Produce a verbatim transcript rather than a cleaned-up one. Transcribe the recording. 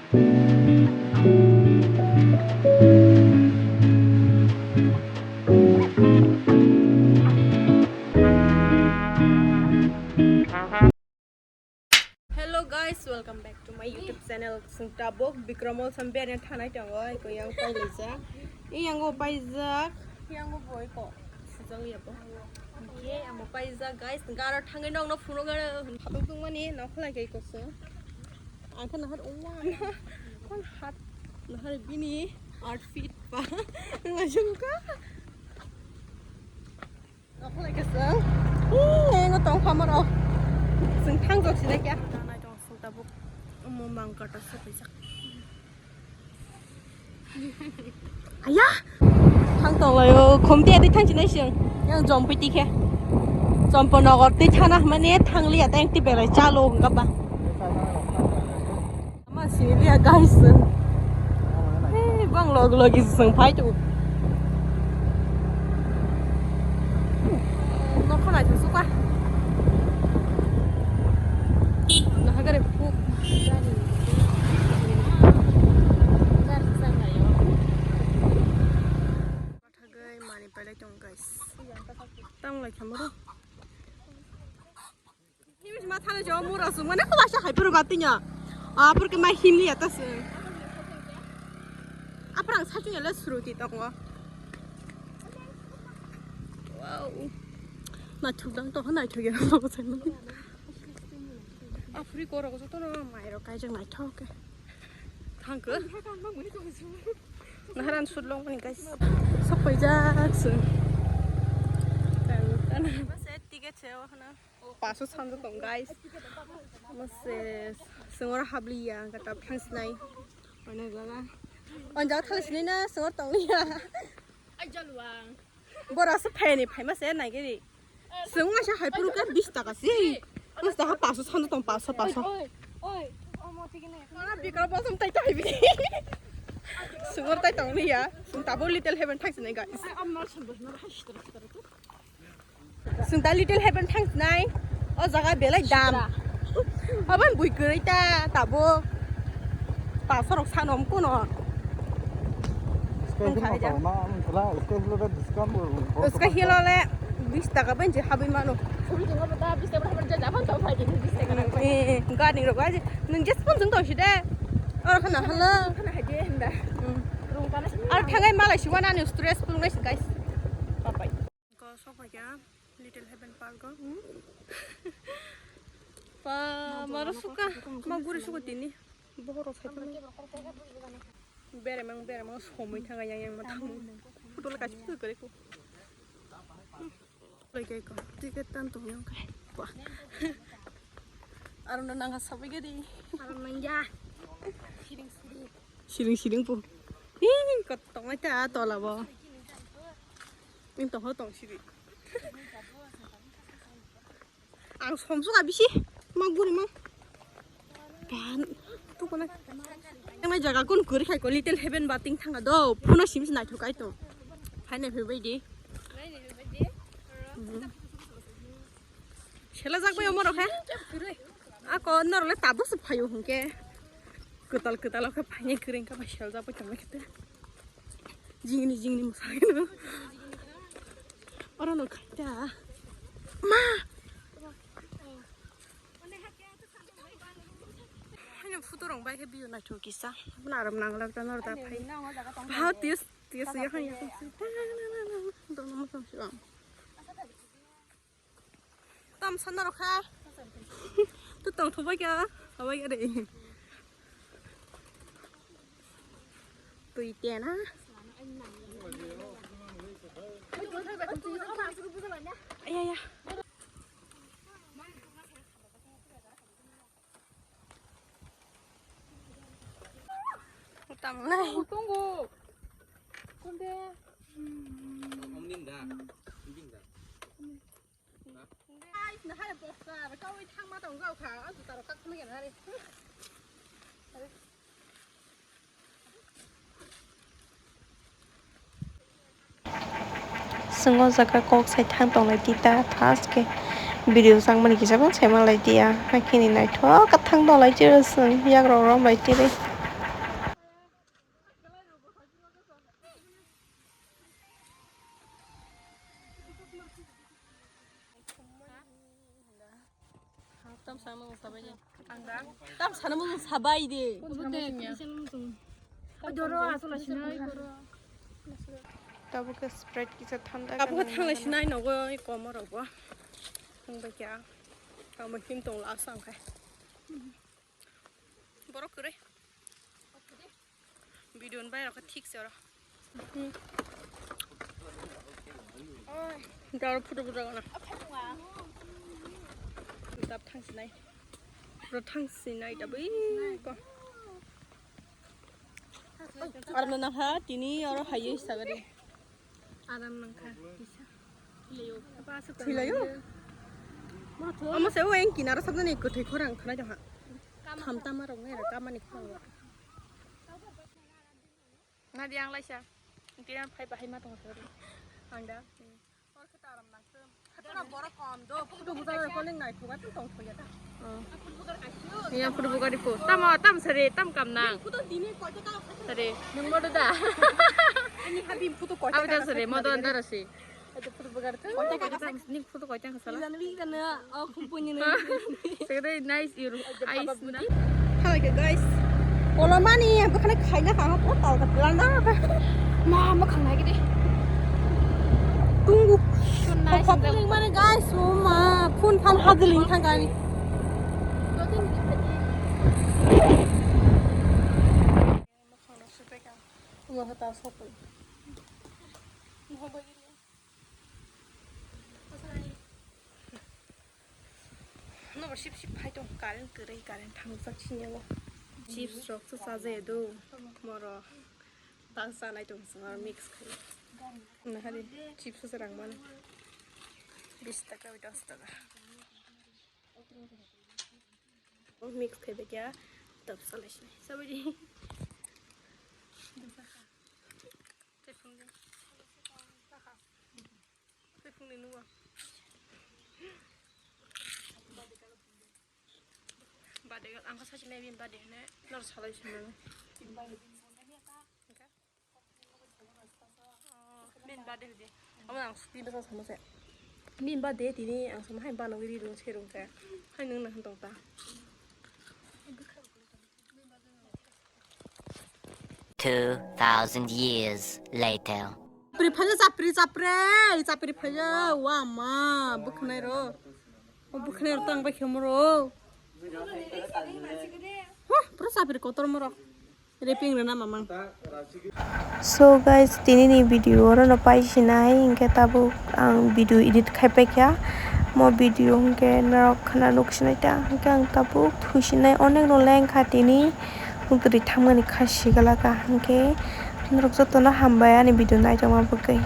Hello guys, welcome back to my YouTube channel. Sung tabuk Bikramol sam bere thanai tongo, iko yang pailisa. I yango paijak, yango boy ko. Sijang ya bo. Ye, amo paijak guys, gara thangai nong no phunuk gara. Hatung tung mani, no khlai kai ko se. Ang khe nahar uwa. Kon hat nahar bini outfit pa. Ngajung ka. Nokhlai kwchwng. Ih, ngo tong phamaro. Chwng thangjok sinai kya. Tanai tong sung tabuk. Omo mang kata se paijak. Aya. Thang tong layo. Khomti adi thang sinai sing. Yang jompi tikhe. Jompo nogor ti thana mane thang liya ta yang ti belai chalo hwnkha ba. Ama sini liya guys. Hei, bang log logi seng pai tu. Nokho nai tu suka. Nahagare pu. Thagai mani pai lai tong guys. Tang lai khamaro. Himsima thangwi jo mura sung mane khobasa hai phuru ba tinya. Apur ke mai himli ata se. Apur ang sachung ele suruti tongo. Wow. Naithok dang to naithok ya. Apuri korok joto no mai rok kaijak naithok ke. Thangkhe. Naharan sut long mani guys. Sok paijak se. Ticket se o hana. Paso sanjak tong guys. Mase sengora habliya kata phang sinai. Ono jaga. On jaga thali sinai na sengor tong liya. Ai jalwang. Bora se phai ni phai mase nai giri. Seng ma sa hai puru ka bis taka si. Mas daha paso sanjak tong paso paso. Oi, oi. Omo thik ni. Mana bikra bosong tai tai bi. Sengor tai tong liya. Seng tabo Little Heaven thang sinai guys. Ai am mar sambas mar hai sitra sitra tu. Sung ta Little Heaven thang sinai. O jaga belai dam. Aban bui kwrwi ta tabo. Paso rok sanom kuno. Uska hilo le bis taka bai je habwi mano. Eh, eh, gani rok aje. Nung je spoon jung tong si de. Oro khana hala. Ar thangai malai si wana ni stress pulung nai si guys. Bye bye. Ko sok paikha Little Heaven Park o. Pa maro suka ma guri suka tini. Bohoro sai tini. Bere mang bere mang somoi thanga yang yang ma thang. Photo la kachi photo kare ko. Lagi ko ticket tan tong yang kai. Wah. Aro no nanga sabai gadi. Aro nang ya. Siring siring. Siring siring pu. Ih, kot tong ai ta tola bo. Ing tong ho tong siri. Ang somsok abisi. Mang buri mang. Ban. Tu kona. Yang nai jaga kun kuri khai ko Little Heaven bating thanga do. Phuna sim si naithok ai to. Phainai phai bai di. Sela jak bai omorok he. Ako norok le tabuk se phaio hwnkhe. Kwtal kwtal khe phainai kwrwi wngkha bai sel jak bai tongmai khe. Jingni jingni mwsai no. Oro no khaita. Ma. Haino photo rok bai khe view naithok kisa. Naram nang lak ta nor da phai. Bha tis tis ya khan ya. Dono mo tong si. Tam sana rokha. Tu tong thubai kya? Abai kya de. Tui tena. Aya ya. Tam nai. Tunggu. Kunde. Guys, nahai poster, kawi thangma tong kha, a juta rok kak thangma gana re. Swngo jaga kok sai thang tong lai tita, first khe video chang mani kisa bo sai man lai tiya, hakhe ni naithok kha thang tong lai tiro chwng yak rok rom lai tiri. Tam sana mo sabai de. Tabuk ke Sprite kisa thanda. Tabuk ke thangla sinai nogo komor rogo. Ang ba kya. Ang ba him tong la sang khai. Borok kwrwi. Video ni bai rok thik se oro. Oi. Daro photo buja gana. Dap thang sinai. Pura thang sinai da bai ko. Arna na ha tini oro haye sagari. Aram nangkha kisa. Thwilayo? Omo se o eng kinaro sabjani kwthwi khorang khanai dong ha. Tham tama rok nai ra kamani khorang. Nadi ang laisa. Kira phai bahai ma tong sori. Ang da. Or khe ta aram nangkha. Khatona borok kom do. Photo bujar ko ning nai thuga tong thoya ta. Iya photo bugar di po. Tamo tam sari tam kam nang. Photo dini ko ta. Sari. Nung mo da. Ani habim photo ko ta. Abi da sari mo do andar si. Ning photo koi tang sala. Segede nice your eyes na. Hello guys. Kolomani bukhana khaina kha ko tal ka landa. Ma ma khang nai gede. Tunggu. Nice. Mane guys, o ma phone phan hajling thang kani. Mo ta sokoi. Nobo sip sip phai tong, current kwrwi, current thangjak sini o. Chips rok se chajaio do, moro ta chanai tong chwng aro mix khai. Nahari chips se rang mani bis taka bai dos taka. Mix khai bai kya tab salai sini. Sabadi. Tei phungni nungwa. Bade ang kha sachi nai bini bade hene nor salai sini. Bini bade hede. Amo ang bini basa sama se. Bini bade tini ang sama hai bano ri rung se rung se. Hai nung na tong ta. Two thousand years later. Chapri phaja, chapri, chapri, chapri phaja, wa ma, bwkhnai ro. O bwkhnai ro tang bai khemo ro. Huh, pura chapri kotor mo ro. Reping rena mamang. So guys, tini ni video oro no pai sinai, hingke tabuk ang video edit khai paikha. Mo video hingke norok khana nuk sinai ta, hingke ang tabuk thui sinai, onek no lengkha tini. Wngtwrwi thangmani kha sigalaka hwnkhe norok jotono hambai ani video naitokma bagwi.